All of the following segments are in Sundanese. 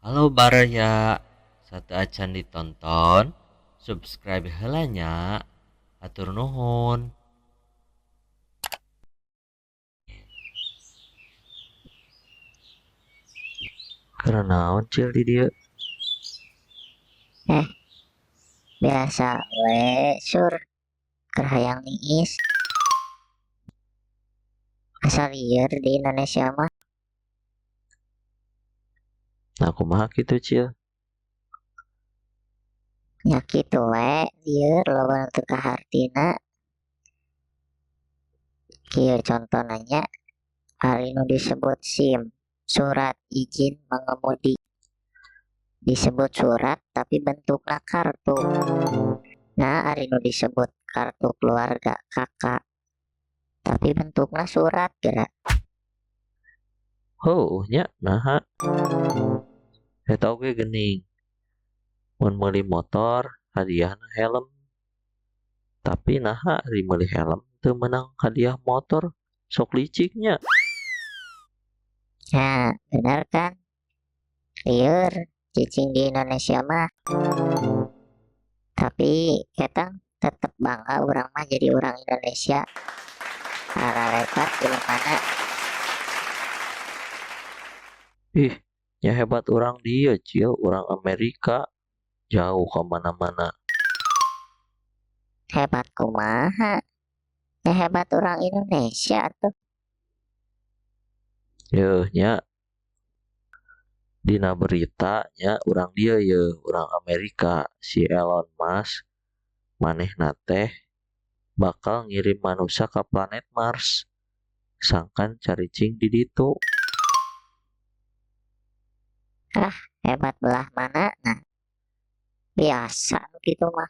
Halo baraya, sateuacan ditonton, subscribe heula nya, hatur nuhun. Keur naon Cil di dieu? Biasa we sur, keur hayang niis. Asa lieur di Indonesia mah. Nah kumaha kitu Cil? Nya kitu we, lieur loba nu teu kahartina. Kieu contona nya, ari nu disebut SIM, surat izin mengemudi. Disebut surat tapi bentukna kartu. Nah ari nu disebut kartu keluarga KK, tapi bentukna surat geura. Heueuh nya naha? Eta oge geuning, mun meuli motor hadiahna helm. Tapi naha ari meuli helm teu meunang hadiah motor, sok licik nya. Nah, bener kan? Lieur cicing di Indonesia mah. Tapi ketang tetep bangga urang mah jadi urang Indonesia. Ararebat jelemana. Ih, nya hebat urang dieu Cil, urang Amerika jauh ka mana-mana. Hebat kumaha? Nya hebat urang Indonesia atuh. Yeuh nya. Dina berita nya urang dieu yeuh, urang Amerika si Elon Musk manehna teh bakal ngirim manusia ka planet Mars sangkan caricing di ditu. Ah, hebat belah mana nah. Biasa nu kitu mah.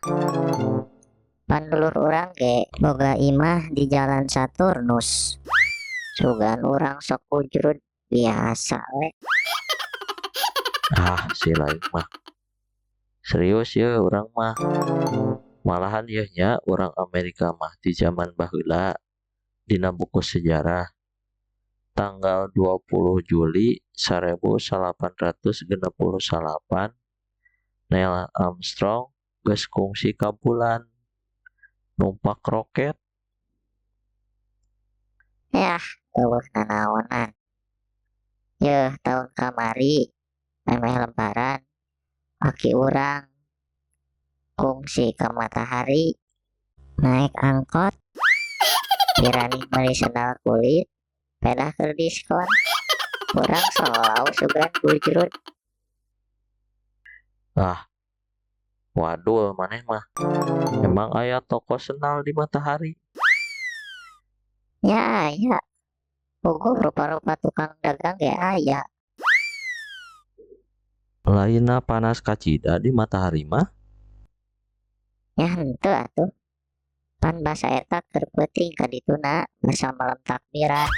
Pan dulur urang ge boga imah di Jalan Saturnus. Sugan urang sok ujrud biasa we. Ah, si lain mah. Serius yeuh urang mah. Malahan yeuh nya urang Amerika mah di zaman baheula dina buku sejarah tanggal 20 Juli 1869 Neil Armstrong geus kungsi ka bulan numpak roket. Yah, eueuh nanaonan. Yeuh taun kamari memeh lebaran aki urang kungsi ka matahari naik angkot pirani meuli sendal kulit pedah keur diskon. Urang solau sugan bujrud. Ah, wadul maneh mah. Emang aya toko sendal di matahari? Nya aya. Puguh rupa-rupa tukang dagang ge aya. Lainna panas kacida di matahari mah? Nya henteu atuh. Pan basa eta keur peuting ka dituna basa malam takbiran.